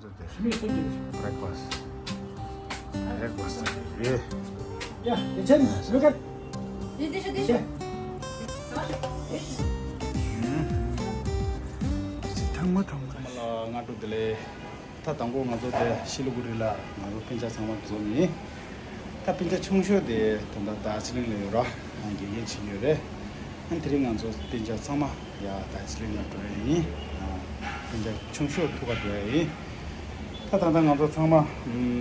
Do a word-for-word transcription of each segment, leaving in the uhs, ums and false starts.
Breakfast. Breakfast. Yeah. Yeah, the ten, look at. This, this, this. ཐང་མ་ཐང་མ། ང་ཏུ་དེ་ལས། ད་དང་པོ་ང་ཚོ་དེ་ཤི་ལི་གུ་རི་ལ་ང་ཚོ་སྤུན་ཀྱག་ཚང་མ་འཛོམས་ཡིན། ད་སྤུན་ཀྱག་ཆུང་ཤོས་དེ་ད་ལྟ་དར་ཇི་ལིང་ལ་ཡོད་ར། ཨ་དགེ་རྒན་བྱེད་ཀྱི་ཡོད་རེད། ཨ་དེ་རིང་ང་ཚོ་སྤུན་ཀྱག་ཚང་མ་ཡ་དར་ཇི་ལིང་ལ་འགྲོ་ཡ་ཡིན། ཨ་སྤུན་ཀྱག་ཆུང་ཤོས་ཐུག་ག་འགྲོ་ཡ་ཡིན། ད་ད་ལྟ་ང་ཚོ་ཚང་མ་ཨམ་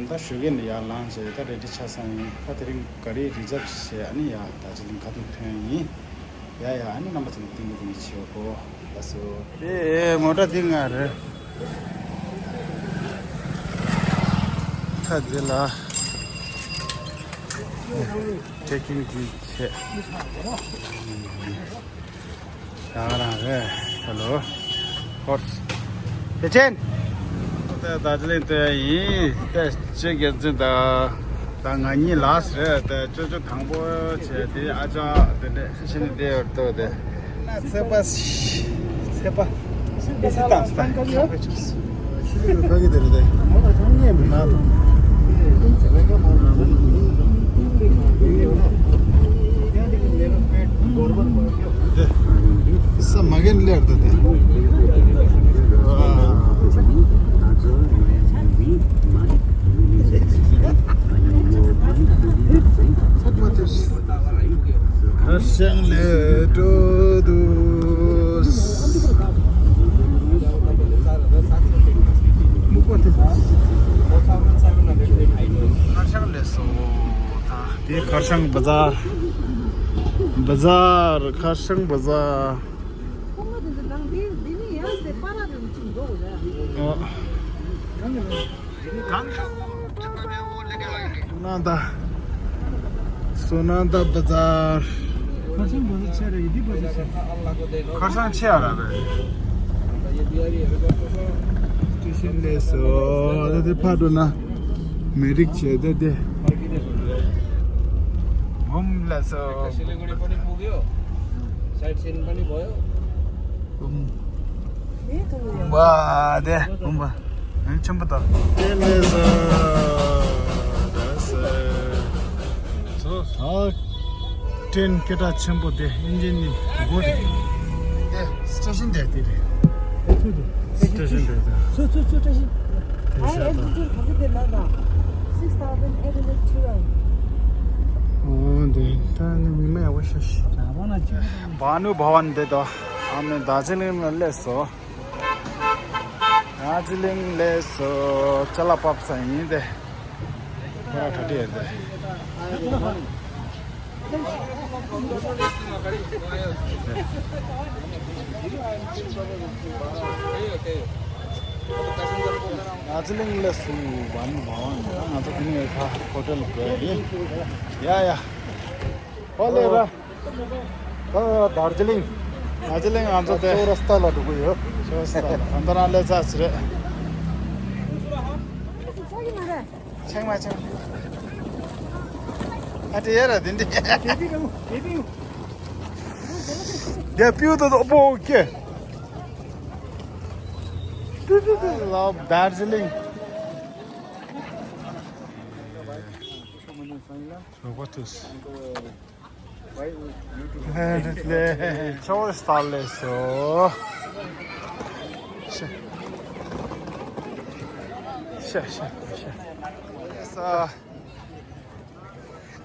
ད་ཞོགས་ཀས་ནས་ཡར་ལངས་བྱས་ད་རེ་ཌི་ཆགས་ཚར་ཡིན། ད་དེ་རིང་ག་རེ་རི་ཛབ་བྱས་ཨ་ནི་ཡ་དར་ཇི་ལིང་ཁ་ཐུག་ཐོན་ཡིན། ཡ་ཡ་ཨ་ནི་རྣམ་པ་ཚོ་ཏིང་ངེ་འཛིན་གྱིས་བྱེད་པོ་ལ་སོ། དེ་མོ་ཊ་འདི་ང་རེད། ད་འདི་ལ་ཊེ་ཀིང་གི་བྱས། ཡང་རང་རེད། ཧེ་ལོ། ཧོར་སི། ཡ་ཅན། ད་དར་ཇི་ལིང་ལྟོས་ཡིན། ད་ཅི་དགེ་འཛིན་དང་། ད་ང་གཉིས་ལགས་རེད། ད་ཅོ་ཅོ་དང་པོ་བྱས་དེ་ཨ་ཅག་དེ་འདྲས་ཕྱི་ནས་བསྡད་ཡོད་དོ་དེ། ཚེ་པ། ཚེ་པ། ཚེ་པ་དང་སྟན་ག་ཡོད། ཕ་གི་དེ་རེད་དེ། ས་མ་གན་ལེར་དུ་དེ། ཁར་ཤང་ལེ་ཏོ་དུས། ཁར་ཤང་ལེ་སོ། དེ་ཁར་ཤང་བ་ཛར། བ་ཛར། ཁར་ཤང་བ་ཛར། ཨོ། སོ་ནན་ད། སོ་ནན་ད་བ་ཛར། ཁར་ཤང་བ་ཛར་ཆེ་རེད། འདི་བ་ཛར་ཆེ། ཁར་ཤང་ཆེ་ཨ་ར་རེད། སི་ཊེ་ཤན་ལས་སོ། ད་དེ་ཕར་འགྲོ་ན་མི་རིགས་བྱས་ཏེ་དེ། འོམ་ལ་སོ། सिलगढी पनि पुग्यो, साइट सिन पनि भयो। འོམ། འོམ་པ་དེ་འོམ་པ། ཨ་ཆེན་པོ་དང་། དེ་ལས་ཟ། ད་ཟ། ཨ། ཏྲེན་སྐད་གྲགས་ཆེན་པོ་དེ་ཨིན་ཇི་ནི་སྒོ་རེད། དེ་སི་ཊེ་ཤན་དེ་དེ་རེད། སི་ཊེ་ཤན་དེ་དེ། ཚུ་ཚུ་ཚུ་ཊེ་ཤན། དེ་ཤ་ད། སིགས་ཐའོ་ཟན་ཨེ་ཧན་ཌྲེཌ་ཐུ་རན། ཨོ་དེ་ད་ནི་མི་མ་ཡག་པོ་ཤ་ཤི། བ་ནུ་བ་ཝན་དེ་དོ། ཨ་ནི་དར་ཇི་ལིང་ལ་སླེབས་སོ། དར་ཇི་ལིང་ལས་སོ། ཅ་ལག་ཕབ་ས་ཡིན་ཏེ། ཁོ་ར་གྲ་སྒྲིག་ཡོད་དེ། དར་ཇི་ལིང་ལས་སུ་བ་ནི་མ་བ་ནི་ང་ཚོ་དེ་ནས་ཁ་ཧོ་ཊེལ་དགོས་ཡིན། ཡ་ཡ། ཧོ་ལེ་ར། ད་དར་ཇི་ལིང་། དར་ཇི་ལིང་ང་ཚོ་དེ། ཅོ་ར་སྟ་ལ་འགྲོ་གི་ཡོད། ཅོ་ར་སྟ་ལ་ད་ལྟ་རང་ལས་ཚ་ཞིག་རེད། ཆེང་མ་ཆེང་། ཨ་དེ་ཡ་ར་དེ་འདི། དེ་པིའུ་ཏོ་ཏོ་པོ་ཀེ། ཏུ་ཏུ་ཏུ། ལབ་དར་ཇི་ལིང་། ཞོགས་པ་ཐུགས། ཆོ་སྟ་ལེ་སོ། ཤ་ཤ་ཤ་ཤ། ས།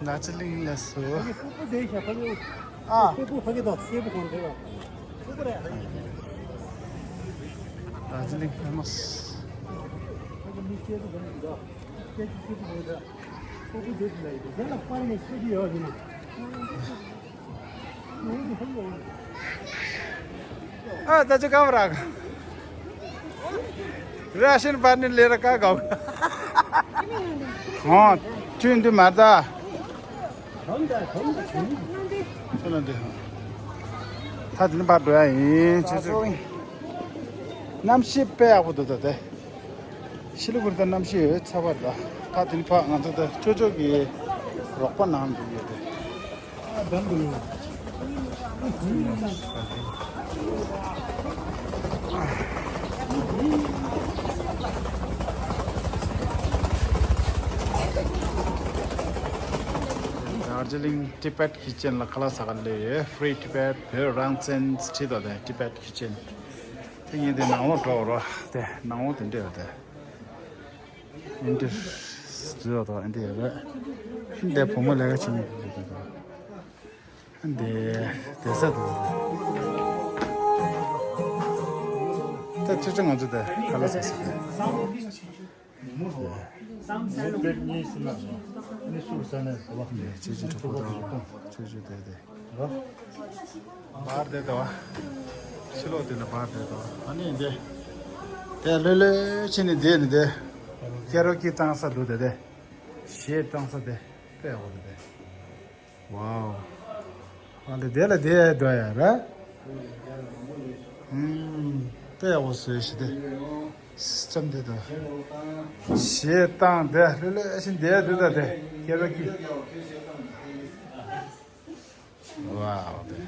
དར་ཇི་ལིང་ལ་སོ། ཨ། དར་ཇི་ལིང་ཕེ་མ་སི། ཨ་ད་ཅི་ཀ་བ་རག་ར་ཤན་པར་ནི་ལེ་ར་ཀ་གའོ། ཨོ། ཅུན་དུ་མ་ད། ཚོ་ལ་འདི། ད་དེ་ནི་ཕར་འགྲོ་ཡ་ཡིན། ཅི་ཅི། གནམ་གཤིས་དཔེ་ཡག་པོ་འདུག་ད་དེ། ཤི་ལི་གུ་རི་ད་གནམ་གཤིས་ཡོད་ཚ་བ་རེད་ད། ད་དེ་ནི་ཕར་ང་ཚོ་ད་ཅོ་ཅོ་གི་རོགས་པ་ནང་འགྲོ་ཡོད་དེ། ཨ་དམ་དུ་ཡོད། ཨ་ཚུལ་ཡོད། ཨ་ཚུལ་ཡོད། དར་ཇི་ལིང་Tibet Kitchen ལ་ཁ་ལག་ཟ་ག་སླེབས་ཡོད། Free Tibet བོད་རང་བཙན་བྲིས་འདུག་དེ། Tibet Kitchen དེ་ངས་དེ་ནང་ལོགས་འགྲོ་རོགས། དེ་ནང་ལོགས་དེ་འདྲ་ཡོད་དེ། ཨིན་དྲི་བཟོས་ཡོད་དོ། ཨིན་དྲི་ཡོད་རེད། ཨིན་དྲི་བུ་མོ་ལས་ཀ་བྱེད་མཁན་དེ་འདྲ་ཡོད་དོ། ཨིན་དྲི་བསྡད་ས་འདུག་ད་ཆུ་ཆུ་ང་ཚོ་དེ་ཁ་ལག་ཟ་ས་དེ། ཆུ་ཆུ་གྲོགས་པོ་དང་ཆུ་ཆུ་དེ་དེ། བར་དེ་དོ། ཕྱི་ལོགས་དེ་ལ་བར་དེ་དོ། ཨ་ནི་འདི། དེ་ལྷོད་ལྷོད་བྱས་ནས་བསྡད་ནས་དེ། ཀེ་རོ་ཀི་བཏང་ས་འདུག་དེ་དེ། གཞས་བཏང་ས་དེ། དཔེ་ཡག་པོ་དེ་དེ། ཝའོ། ཨ་ལེ་དེ་ལ་དེ་དོ་ཡ་ར། ཨུམ། དཔེ་ཡག་པོ་བཟོས་ཤི་དེ། སི་སི་ཊམ་དེ་དོ། གཞས་བཏང་དེ་ལྷོད་ལྷོད་བྱས་ནས་བསྡད་འདུག་ད་དེ། ཀེ་རོ་ཀི། ཝའོ་དེ།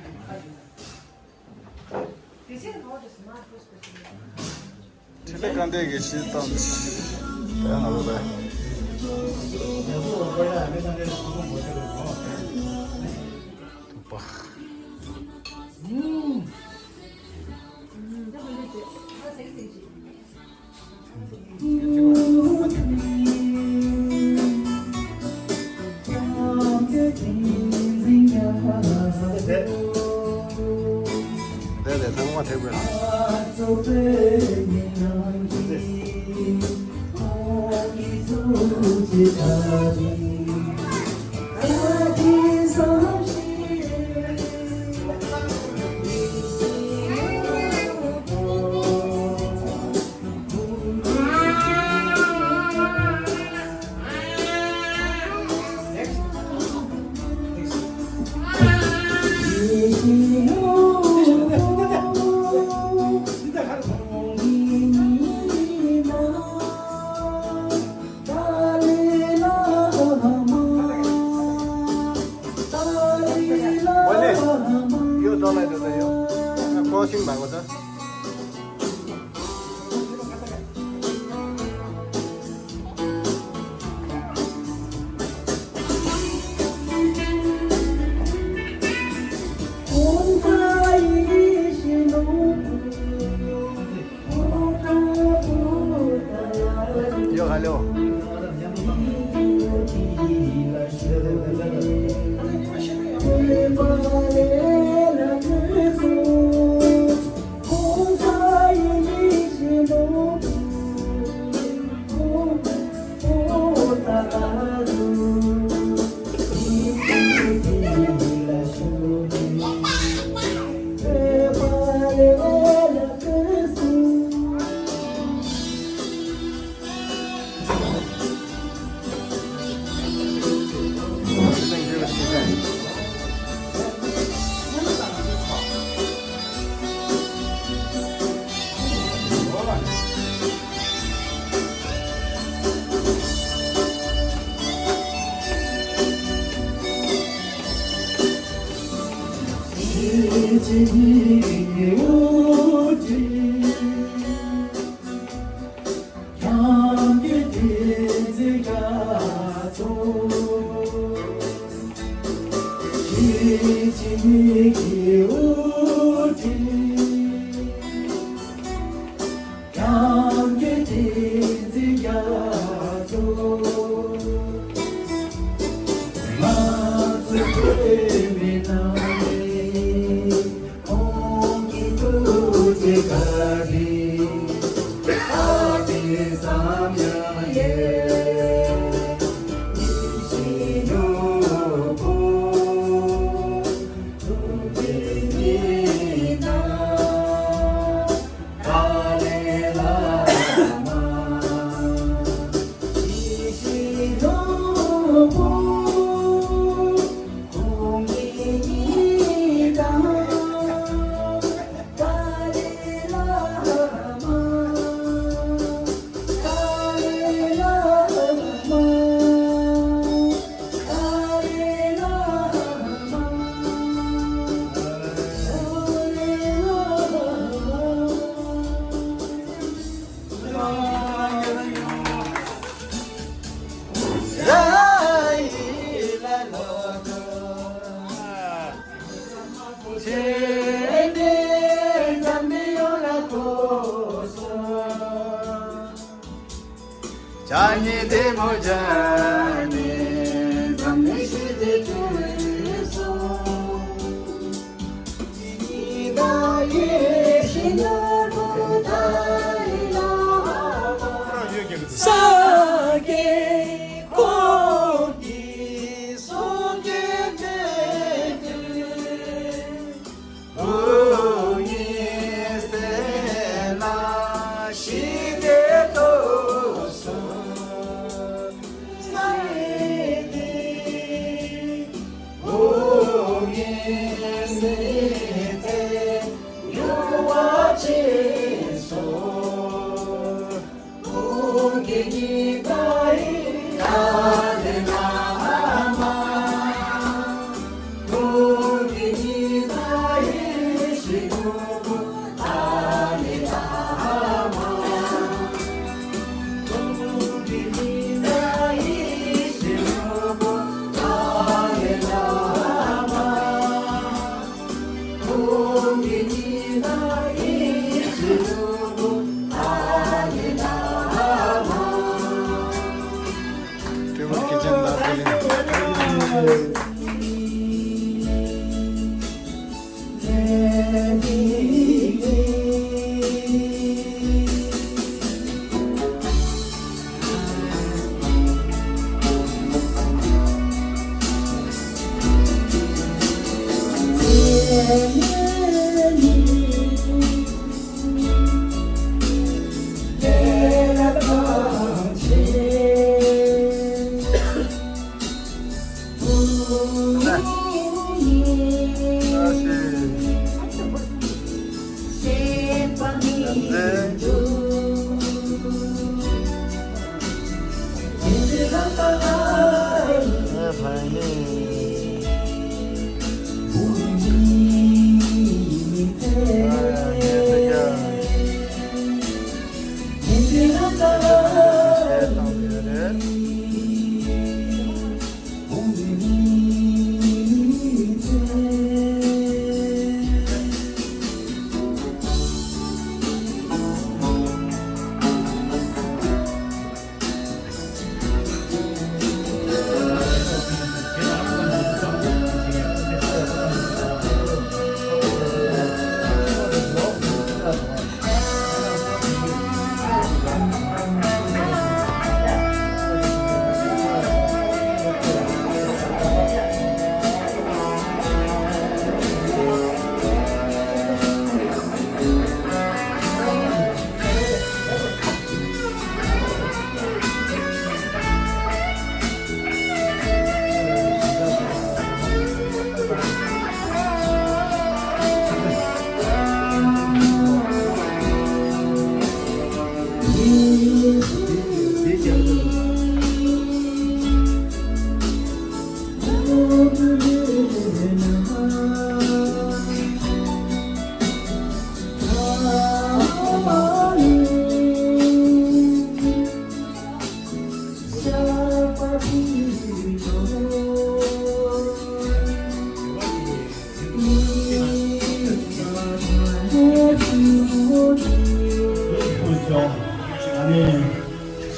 ཁྲི་ལེ་དཀར་འདོད་ཀྱི་གཞས་བཏང་། དེ་ང་ཚོ་དེ། ཐུག་པ། Yo, hello. ཨ་ནི།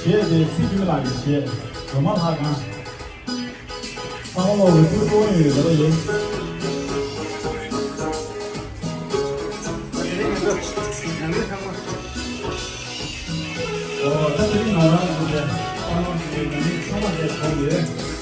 གཞས་དེ་ཚེ་རྒྱུན་ལགས་ཀྱི་གཞས། སྒྲོལ་མ་ལྷ་ཁང་། ཚང་མ་ལོ་རེ་ཕུལ་གཏོང་ཡོད་ལ་ཡིན། ཨོ་ད་དེ་རིང་ང་རང་གི་ཚང་མ་གི་ང་ནི་ཚང་མ་ལས་གོ་ཡོད།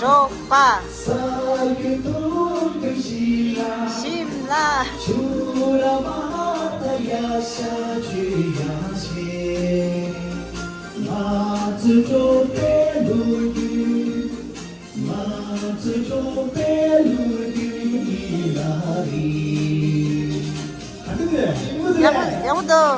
འབྲོག་པ། ཞིམ་ལ། ཡག་པོ་ཡག་པོ་འདུག་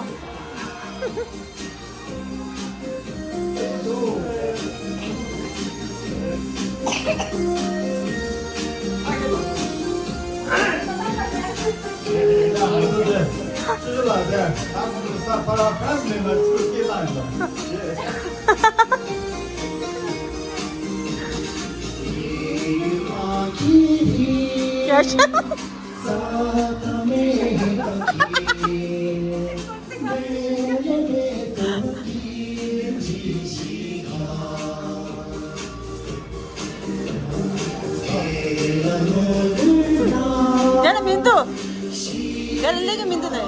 དེ་ལ་མི་འདུག་དེ་ལ་སླེབས་ཀྱི་མི་འདུག་ནས།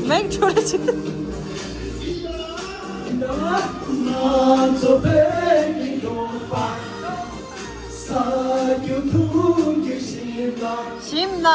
མིག་འཁྲུལ་ཅིག་ཞིམ་ལ།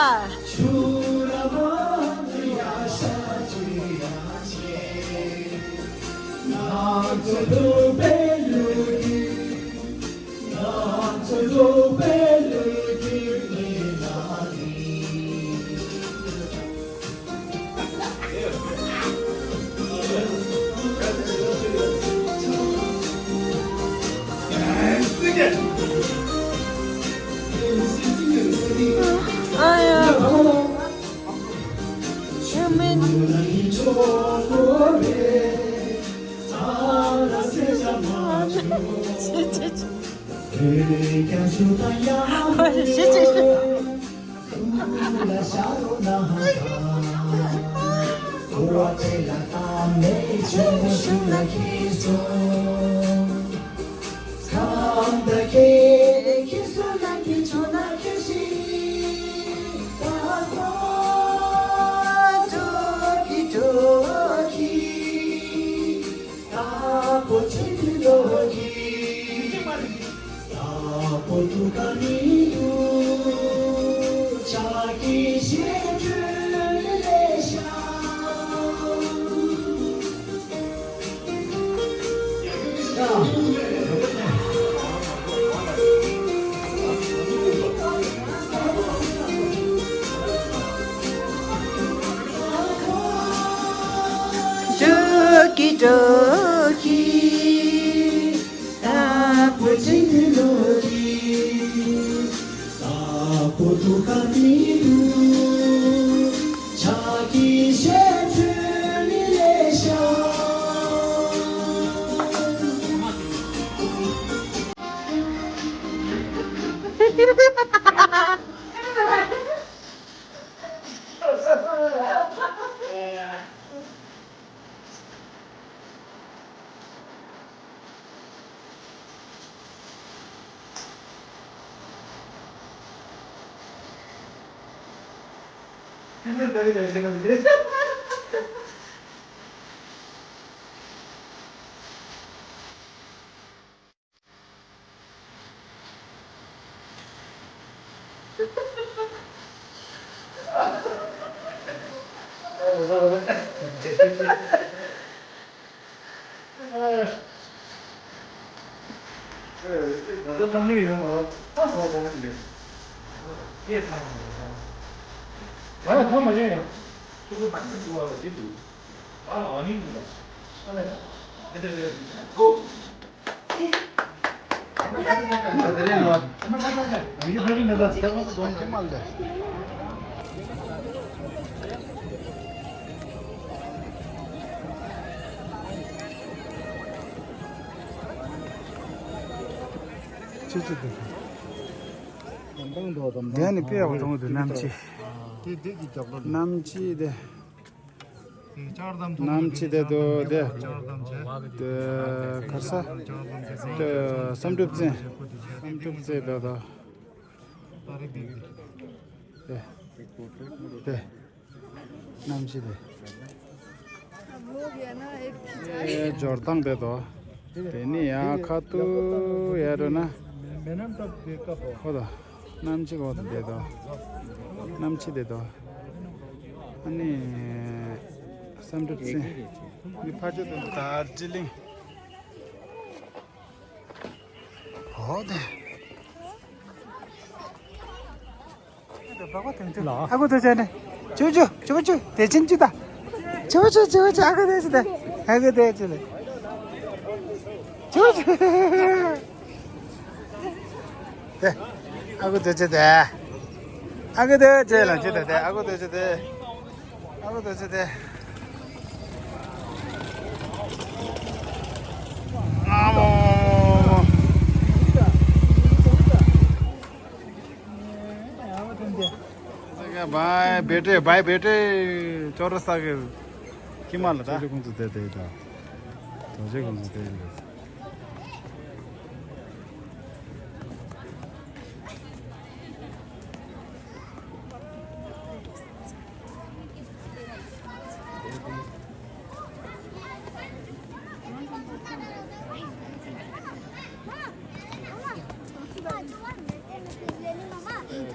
ཨ་ལ་ཐོག་མ་རེད། ཨ་ལ་ཨ་ནི་འདུག་ཨ་ལ་ཨ་ལ་ཨ་ལ་ཨ་ལ། ཅི་ཅི་འདུག་དེ་ནི་དཔེ་ཡག་པོ་མཐོང་གི་འདུག་གནམ་གཤིས། གནམ་གཤིས་དེ། གནམ་གཤིས་དེ་དོ་དེ། དེ་ག་ས། དེ་བསམ་གྲུབ་བཙན། བསམ་གྲུབ་བཙན་དོ་དོ། དེ། དེ། གནམ་གཤིས་དེ། ཨེ་འབྱོར་སྟངས་དེ་དོ། དེ་ནི་ཡང་ཁ་ཐུག་ཡར་འགྲོ་ན། ཁོ་དང་། གནམ་གཤིས་འོག་ཏུ་བསྡད་དོ། གནམ་གཤིས་བསྡད་དོ། ཨ་ནི། བསམ་གྲུབ་བཙན། འདི་ཕ་ཆོས་དང་དར་ཇི་ལིང་། འོ་དེ། ཨ་ཁུ་དེ་ཅན་ནི། ཅུ་ཅུ་ཅུ་ཅུ་དེ་ཅན་ཅུ་ད། ཅུ་ཅུ་ཅུ་ཅུ་ཨ་ཁུ་དེ་ཅི་དེ། ཨ་ཁུ་དེ་ཅི་ལེ། ཅུ་ཅུ། དེ། ཨ་ཁུ་དེ་ཅི་དེ། ཨ་ཁུ་དེ་ཅི་ལ་ཅི་དེ་དེ། ཨ་ཁུ་དེ་ཅི་དེ། ཨ་ཁུ་དེ་ཅི་དེ། ཨ་མོ། བའི་བེ་ཏྲི་བའི་བེ་ཏྲི་ཅོ་ར་ས་གི་ཁྱི་མ་ལ་ད། ཅོ་ཅོ་ཁོང་ཚོ་དེ་དེ་ད། ཅོ་ཅོ་ཁོང་ཚོ་དེ་དེ།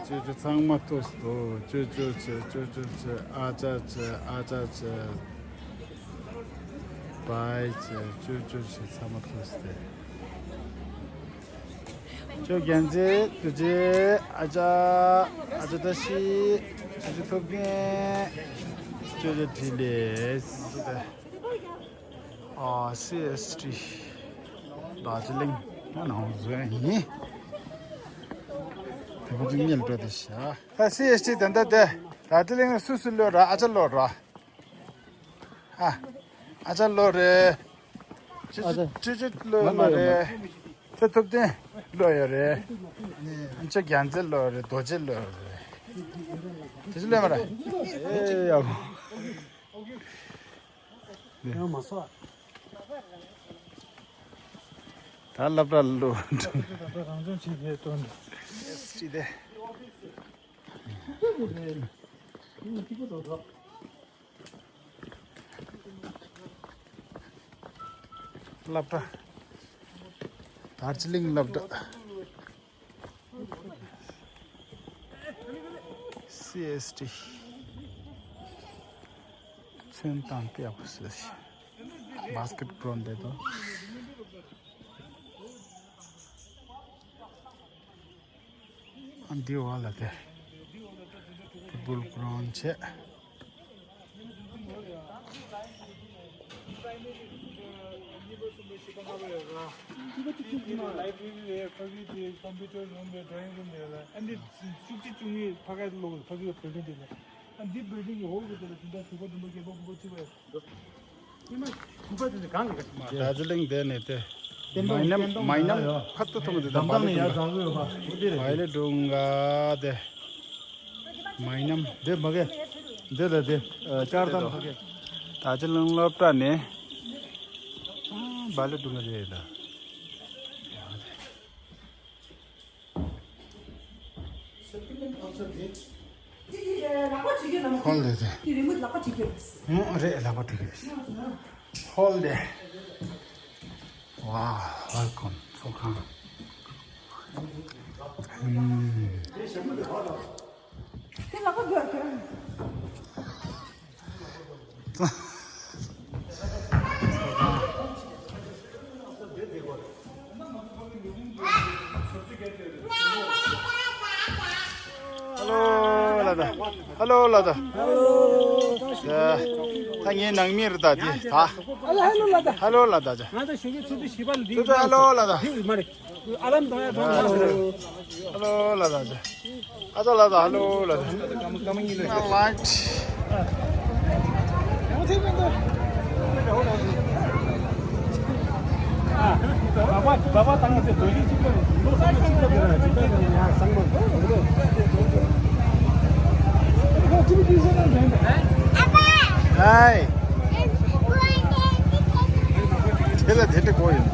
ཅོ་ཅོ་ཚང་མ་ཐུག་སོང་། ཅོ་ཅོ་ཆེ། ཅོ་ཅོ་ཆེ། ཨ་ཅག་ཆེ། ཨ་ཅག་ཆེ། བའི་ཆེ། ཅོ་ཅོ་ཆེ། ཚང་མ་ཐུག་སོང་། ཅོ་རྒྱལ་མཚན། ཅོ་ཅོ། ཨ་ཅག་ཨ་ཅག་བཀྲ་ཤིས། ཅོ་ཅོ་ཐུབ་བསྟན། ཅོ་ཅོ་འཕྲིན་ལས། ཨ། སི་ཨེས་ཊི་དར་ཇི་ལིང་ང་ནང་བཟོས་ཡིན། དེ་ཁོ་ཚོ་ཉལ་འགྲོ་དེ་ཤ། ད་སི་ཨེས་ཊི་དེ་འདྲ་དེ། དར་ཇི་ལིང་སུ་སུ་ལོས་ར། ཨ་ཅག་ལོས་ར། ཨ། ཨ་ཅག་ལོས་རེད། ཅི་ཅི་ཅི་ཅི་ལོས་མ་རེད། ཚེ་ཐུབ་བསྟན་ལོས་ཡོད་རེད། ཨ་ཅག་རྒྱལ་མཚན་ལོས་རེད། རྡོ་རྗེ་ལོས་རེད། དེ་ཅི་ལོས་མ་རེད། ཨེ་ཡ། ཡང་མ་སོ། ད་སློབ་གྲྭ་ལོ། རང་སྦྱོང་བྱེད་ཀྱི་སྟོན། ཅི་སྟེ། སློབ་གྲྭ། དར་ཇི་ལིང་སློབ་གྲྭ། སི་ཨེས་ཊི། ཚོན་དང་དེ་ཡག་པོ་བཟོས་ཤག་བྷ་སི་ཀེ་ཊི་གི་རའུན་ཌི་དེ་དང་། ཨ་འདི་བ་ལ་དེ། ཕུཊ་བོལ་གི་རའུན་ཌི་བྱས། ལའི་བྲེ་རི་རེད། ཕ་གི་དེ་ཀམ་པུ་ཊར་རུམ་རེད། ཌྲོ་ཡིང་རུམ་རེད་ལ། ཨ་འདི་བཅུ་གཅིག་བཅུ་གཉིས་ཕ་གི་ལོག་ཕ་གི་བིལ་ཌིང་དེ་ལ། ཨ་འདི་བིལ་ཌིང་གི་འོག་གི་དེ་ལ་དེ་འདྲ་དུ་བ་དུ་མ་རྒྱལ་པོ་དགུ་པ་བཅུ་པ་ཡོད། ཉི་མ་དགུ་པ་དེ་ནི་གང་གི་ག་མ་དར་ཇི་ལིང་དེ་ནས་དེ། མའི་ནམ་མའི་ནམ་ཕར་ཚུར་མཐོང་གི་དེ་དང་བ་ལི་སྒྲུང་ག། བ་ལི་སྒྲུང་ག་དེ། མའི་ནམ། དེ་མ་གི། འདི་ལ་དེ། ཨ། ལྕགས་དམ་མ་གི། དར་ཇི་ལིང་སློབ་གྲྭ་ནས། ཨ། བ་ལི་སྒྲུང་ག་རེད་ད། ཧོལ་དེ་དེ། ཨང་། རེད། ལག་པ་བྲིས་ཀྱི་རེད། ཧོལ་དེ། ཝའོ། ཝེལ་ཀམ། ཚོགས་ཁང་། ཨང་། ཧ་ལོ། ལ་ད། ཧ་ལོ་ལ་ད། ད་ངའི་ནང་མི་རེད་ད་དེ་ད། ཧ་ལོ་ལ་ད། ཧ་ལོ་ལ་ད་ཅ། ང་ད་ཞོགས་ཀས་ཚོད་དུ་ཞིབ་པ་ལ་འདི། ཚོད་དུ་ཧ་ལོ་ལ་ད། ཧི་མ་རེད། ཨ་ལམ་དང་ཡ་དང་ཡ་ཟེར། ཧ་ལོ་ལ་ད་ཅ། ཨ་ཅག་ལ་ད་ཧ་ལོ་ལ་ད། ལའིཊ། ཧའི། དེ་ལ་དེ་འདྲ་གོ་ཡིན།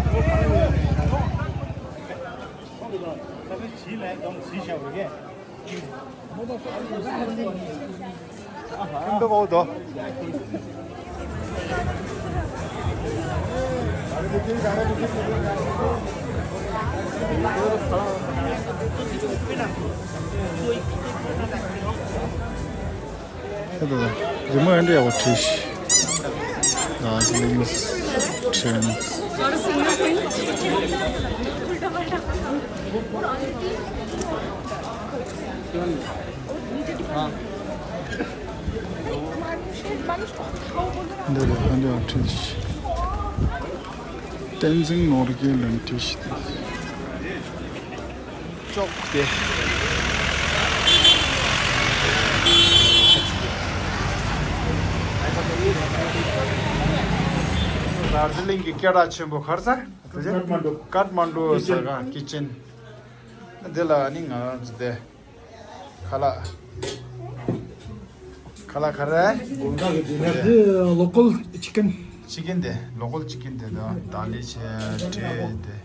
རི་མོ་ཨེ་འདྲ་ཡག་པོ་བྲིས་ཤག Darjeeling train. འདི་ལ་ཨེ་འདྲ་བྲིས་ཤག་བསྟན་འཛིན་ནོར་རྒྱས་ལ་བྲིས་ཤག་ཅོག་དེ། དར་ཇི་ལིང་གི་སྐད་གྲགས་ཆེན་པོ་ག་རེ་ཟེར། ཀཏ་མན་ཌུ། ཀཏ་མན་ཌུ་ཟ་ཁང་ཀི་ཅན། འདི་ལ་ནི་ང་རང་ཚོ་དེ་ཁ་ལག་ཁ་ལག་ག་རེ། འདི་ལོ་ཀལ་ཅི་ཀན། ཅི་ཀན་དེ་ལོ་ཀལ་ཅི་ཀན་དེ་དང་དལ་ལི་ཆེ་འབྲས་དེ།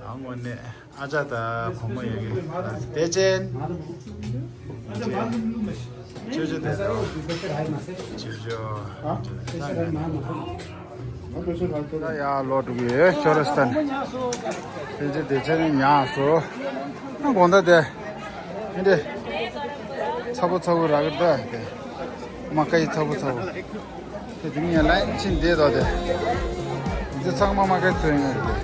ཨ་ངོ་ནས་ཨ་ཅག་དང་བུ་མོ་ཡོད་གི། བདེ་ཆེན། ཅོ་ཅོ་དེ་དང་། ཅོ་ཅོ། ད་ཡར་ལོག་འགྲོ་གི་ཡོད་ཤོ་ར་སྟན། དེ་ཚེ་བདེ་ཆེན་ནས་ཉག་སོ། ཨ་དགོང་དག་དེ། ཨེ་འདྲ། ཚ་པོ་ཚ་པོ་རག་གི་འདུག་དེ། མ་ཀ་ཡི་ཚ་པོ་ཚ་པོ། དེ་དེ་ངས་ལན་ཕྱིན་བསྡད་དོ་དེ། འདི་ཚང་མ་མ་ཀ་ཚོ་ཡིན་ནོ་དེ།